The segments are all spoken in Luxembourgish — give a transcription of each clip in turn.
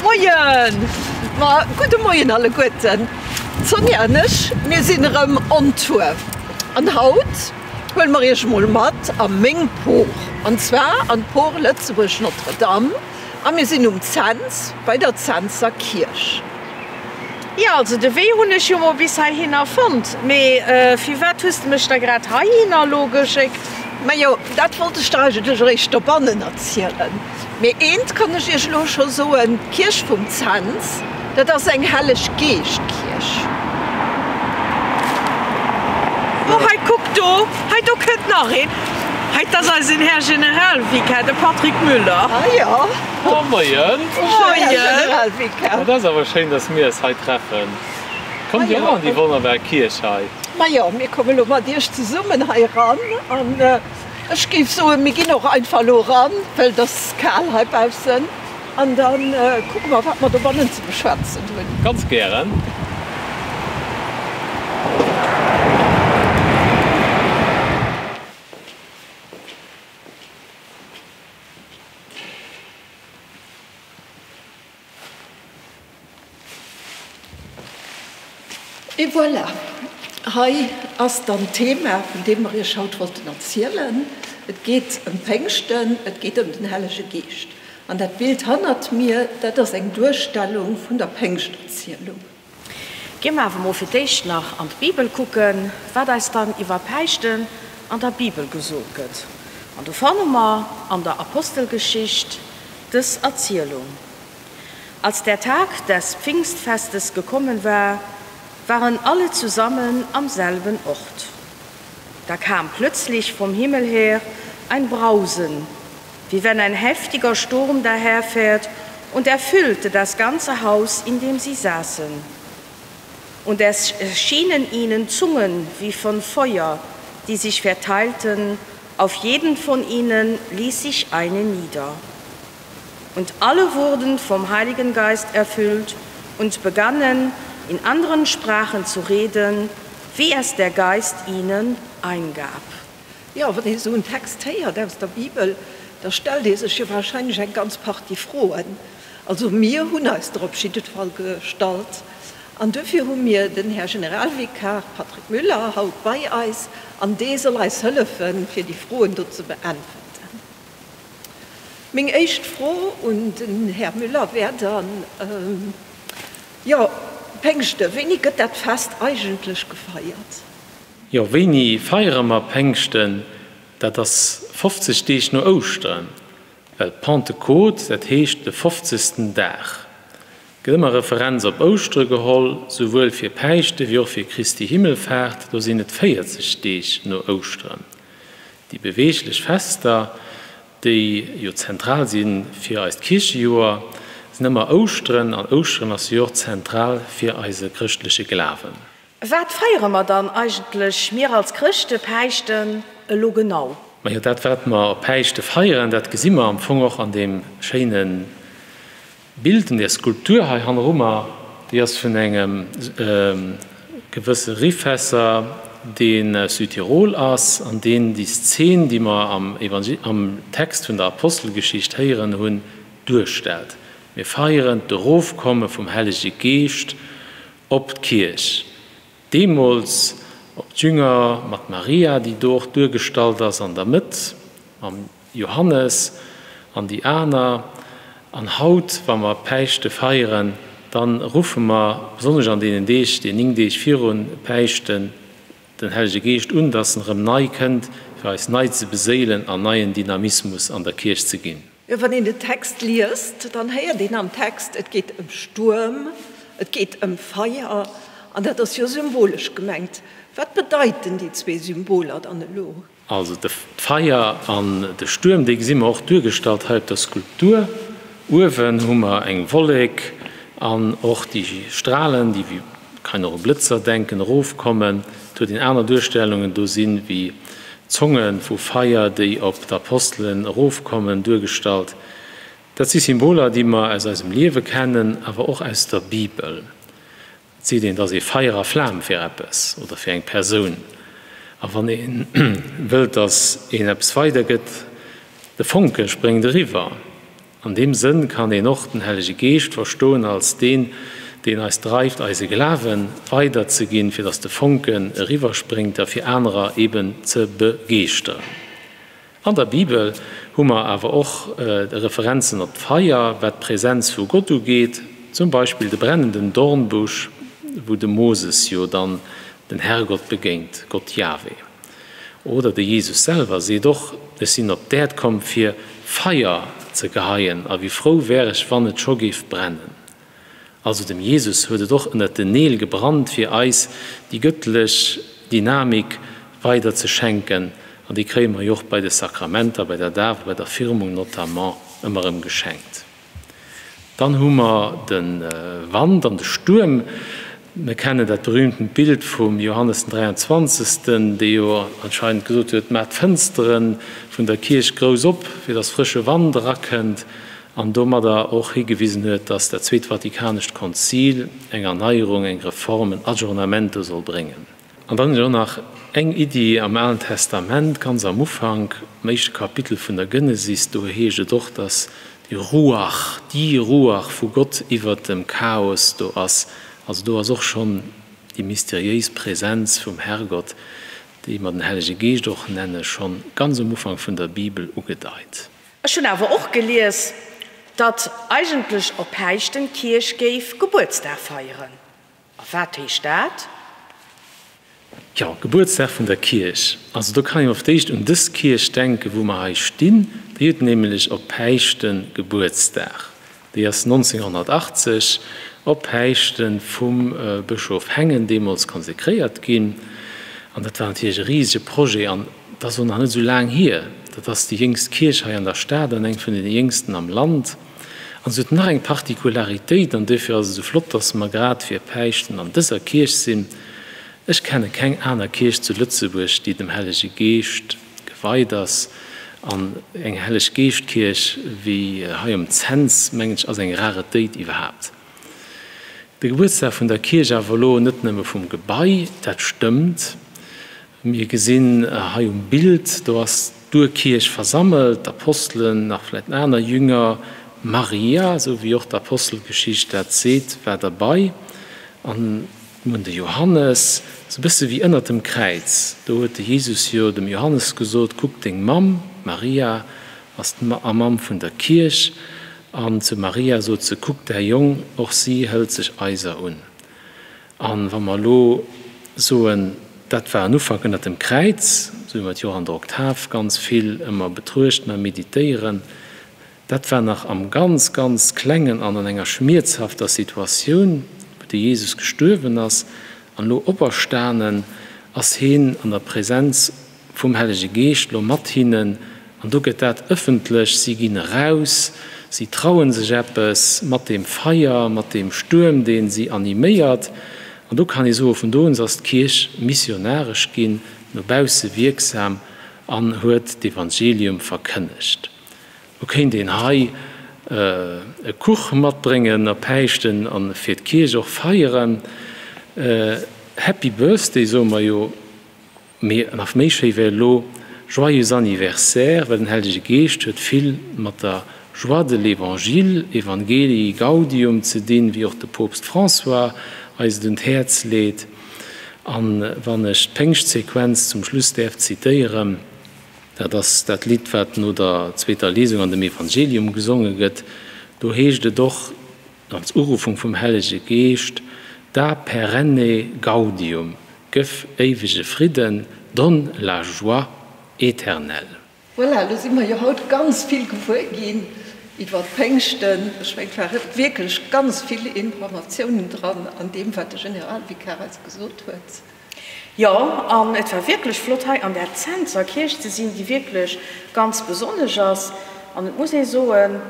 Moien! Ma gudde Moien alleguerten! D'Sonja an ech, mir sinn erëm on Tour. An haut huele mer iech emol mat a meng Por. An zwar an d'Por Lëtzebuerg Notre Dame. A mir sinn um Cents, bei der Centser Kierch. Jo, also de Wee hunn ech jo mol bis heihinner fonnt, mee firwat hues de mech da grad heihinner elo geschéckt? Majo, dat wollt ech der eigentlech eréischt dobannen erzielen. Mee eent kann ech iech elo scho soen, D'Kierch vum Cents, dat ass eng Helleg-Geescht-Kierch. Oh, hei, kuck do, hei do kënnt nach een. Hei, 't ass eisen Här Generalvikar, de Patrick Müller. Ah jo. Oh, moien. Moien. Här Generalvikar. Et ass awer schéin, dass mir eis hei treffen. Kommt Dir och an déi wonnerbar Kierch hei? Majo, mir komme lo mat Iech zesummen hei eran. An ech géif soen, mir ginn och einfach elo eran, well et ass kal hei baussen. An da kucke mer, wat mer dobannen ze beschwätzen hunn. Ganz gären. Et voilà, hei ass dann d'Thema, vun deem mer Iech haut wollten erzielen. Et geet ëm Péngschten, et geet ëm den Hellege Geescht. An dat Bild hannert mir, dat ass eng Duerstellung vun der Péngschterzielung. Gi mer awer mol fir d'éischt nach an d'Bibel kucken, wat eis dann iwwer Päischten an der Bibel gesot gëtt. An do fanne mer an der Apostelgeschicht dës Erzielung, Als der Tag des Pfingstfestes gekommen war, waren alle zusammen am selben Ort. Da kam plötzlich vom Himmel her ein Brausen, wie wenn ein heftiger Sturm daherfährt, und erfüllte das ganze Haus, in dem sie saßen. Und es erschienen ihnen Zungen wie von Feuer, die sich verteilten, auf jeden von ihnen ließ sich eine nieder. Und alle wurden vom Heiligen Geist erfüllt und begannen, in anderen Sprachen zu reden, wie es der Geist ihnen eingab. Jo, wann ee sou en Text héiert aus der Bibel, da stellt ee sech jo wahrscheinlech eng ganz Partie Froen. Also mir hunn eis der op jidde Fall gestallt. An duerfir hu mir den Här Generalvikar Patrick Müller haut bei eis an dee soll eis hëllefen, fir déi Froen do ze beäntwerten. Meng éischt Fro un den Här Müller wär dann, jo, Péngschte, wéini gëtt dat Fest eigentlech gefeiert? Jo, wéini feiere mer Péngschten? Dat ass 50 Deeg no Ouschteren, well Pentecôte, dat heescht de fofzegsten Dag. Gëtt ëmmer Referenz op Ouschtere geholl, souwuel fir Päischte wéi och fir Christi Himmelfaart, do sinn et 40 Deeg no Ouschteren. Déi beweeglech Fester, déi jo zentral si fir eist Kierchejoer, sinn ëmmer Ouschteren, an Ouschteren ass jo och zentral fir eise chrëschtleche Glawen. Wat feiere mer dann eigentlech, mir als Chrëschte, Päischten elo genau? Majo, dat wat mer op Päischte feieren, dat gesi mer am Fong och an deem schéine Bild, an där Skulptur hei hanneru mer. Déi ass vun engem gewësse Rifesser, deen aus Südtirol ass an deen déi Szen, déi mer am am Text vun der Apostelgeschicht héieren hunn, duerstellt. Mir feieren d'Erofkomme vum Hellege Geescht Op d'Kierch, deemools op d'Jünger mat Maria, déi do och duergestallt ass an der Mëtt, mam Johannes an déi aner. An haut, wa mer Päischte feieren, da ruffe mer, besonnesch an deenen Deeg, déi 9 Deeg viru Päischten, den Hellege Geescht un, dass en erëm nei kënnt, fir eis nei ze beséilen an neien Dynamismus an der Kierch ze ginn. Jo, wann een den Text liest, dann héiert een am Text, et geet ëm Stuerm, et geet ëm Feier, an dat ass jo symbolesch gemengt. Wat bedeiten déi zwee Symboler dann elo? Also d'Feier an de Stuerm, déi gesi mer och duergestallt hei op der Skulptur. Uewen hu mer eng Wollek an och déi Stralen, déi wéi, kann een och u Blëtzer denken, erofkommen. Et huet een aner Duerstellungen, do si wéi Zonge vu Feier, déi op d'Apostelen erofkommen, duergestallt. Dat si Symboler, déi mer aus eisem Liewe kennen, awer och aus der Bibel. Et seet een, et ass ee Feier a Flam fir eppes oder fir eng Persoun. A wann ee wëllt, datt een eppes weidergëtt, de Fonke spréngt eriwwer. An deem Sënn kann een och den Hellege Geescht verstoen als deen, deen eis dreift, eise Glawe weiderzeginn, fir datt de Fonken eriwwerspréngt a fir anerer eben ze begeeschteren. An der Bibel hu mer awer och Referenzen op d'Feier, wat d'Präsenz vu Gott ugeet, zum Beispill de brennenden Dornbusch, wou de Moses jo dann den Herrgott begéint, Gott Jahwe. Oder de Jesus selwer seet och, Ech sinn op d'Äerd komm, fir Feier ze geheien, a wéi frou wär ech, wann et scho géif brennen. Also dem Jesus huet et och ënnert den Neel gebrannt, fir eis déi gëttlech Dynamik weider ze schenken, an déi kréie mer jo och bei de Sakramenter, bei der Daf a bei der Firmung notamment ëmmer erëm geschenkt. Dann hu mer de Wand an de Stuerm. Mir kennen dat berühmtent Bild vum Johannes den 23., dee jo anscheinend gesot huet, Maacht d'Fënstere vun der Kierch grouss op, fir dass frësche Wand erakënnt. An domadder och higewisen huet, dass dat Zweet Vatikanescht Konzil eng Erneierung, eng Reform, en Aggiornamento soll bréngen. An dann hunn ech och nach eng Iddi am Alen Testament, ganz am Ufank, am éischte Kapitel vun der Genesis, do heescht et och, dass déi Ruach, die Ruach vu Gott iwwert dem Chaos do ass. Also do ass och schonn déi mysteriéis Präsenz vum Herrgott, déi mer den Hellege Geescht och nenne, schonn ganz um Ufank vun der Bibel ugedeit. Ech hunn awer och gelies, datt eigentlech op Päischten d'Kierch géif Gebuertsdag feieren. A wat heescht dat? Jo, Gebuertsdag vun der Kierch. Also do kann een op d'éischt un dës Kierch denken, wou mer hei stinn. Déi huet nämlech op Päischten Gebuertsdag. Déi ass 1980 op Päischten vum Bëschof Hengen deemools konsekréiert ginn. An dat war natierlech e risege Projet. An et ass och nach net esou laang hier. Dat ass déi jéngst Kierch hei an der Stad an eng vun deene jéngsten am Land. An se huet nach eng Partikularitéit, an duerfir ass et esou flott, dass mer grad fir Päischten an dëser Kierch sinn, Ech kenne keng aner Kierch zu Lëtzebuerg, déi dem Hellege Geescht geweit ass. An eng Helleg-Geescht-Kierch wéi hei um Cents, mengen ech, ass eng Raretéit iwwerhaapt. De Gebuertsdag vun der Kierch awer elo net nëmme vum Gebai, dat stëmmt. Mir gesinn hei um Bild, do ass d'Urkierch versammelt, d'Apostelen, nach vläicht aner Jünger, Maria, esou wéi och d'Apostelgeschicht dat seet, war derbei. An Mir hunn de Johannes, esou e bësse wéi ënnert dem Kräiz, do huet de Jesus jo dem Johannes gesot, Kuck, deng Mamm, d'Maria, ass d'Mamm vun der Kierch. An zu Maria sot se, Kuck, däi Jong, och si hëlt sech eiser un. A wa mer elo soen, dat war en Ufank ënnert dem Kräiz, esou wéi mer et jo och an der Oktav ganz vill ëmmer betruechten a meditéieren, Dat war nach am ganz, ganz Klengen an an enger schmierzhafter Situatioun, wou de Jesus gestuerwen ass an elo operstanen ass heen an der Präsenz vum Hellege Geescht elo mat hinnen. An do gëtt dat ëffentlech, si ginn eraus, si trauen sech eppes mat deem Feier, mat deem Stuerm, dee si animéiert. An do kann ee soen, vun do un ass d'Kierch missionaresch ginn, no bausse wierksam an huet d'Evangelium verkënnegt. Do kéint een hei e Kuch matbréngen a Päischten an fir d'Kierch och feieren. Happy Birthday soe mer jo, mee nach méi schéi wär elo Joyeux anniversaire, well den Hellege Geescht huet vill mat der Joie de l'Evangile, Evangelii Gaudium, ze dinn, wéi och de Poopst François eis et un d'Häerz leet. An wann ech d'Péngschtsequenz zum Schluss däerf zitéieren, Dat ass dat Lidd, wat no der zweeter Liesung an dem Evangelium gesonge gëtt. Do heescht et och als Uruffung vum Hellege Geescht, Da perenne gaudium, gëff éiwege Fridden, donne la joie éternelle. Voilà, elo si mer jo haut ganz vill gewuer ginn iwwer Péngschten. Ech mengen, et ware wierklech ganz vill Informatiounen dran an deem, wat de Generalvikar eis gesot huet. Jo, an et war wierklech flott hei an der Centser Kierch ze sinn, déi wierklech ganz besonnesch ass. An et muss ee soen,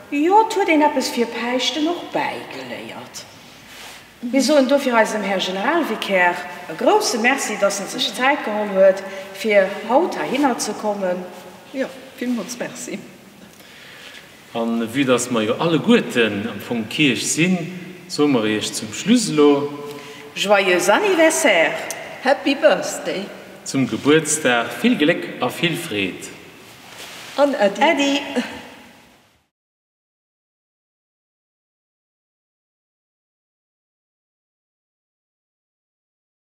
jo, et huet een eppes fir Päischten och bäigeléiert. Mir soen dofir eisem Här Generalvikär e grousse Merci, dass en sech Zäit geholl huet, fir haut heihinner ze kommen. Jo, villmools Merci. An vue dass mer jo alleguerten am Fong Kierch sinn, soe mer iech zum Schluss elo. Joyeux anniversaire! Happy Birthday! Zum Gebuertsdag vill Gléck a vill Freed! An Äddi! Äddi!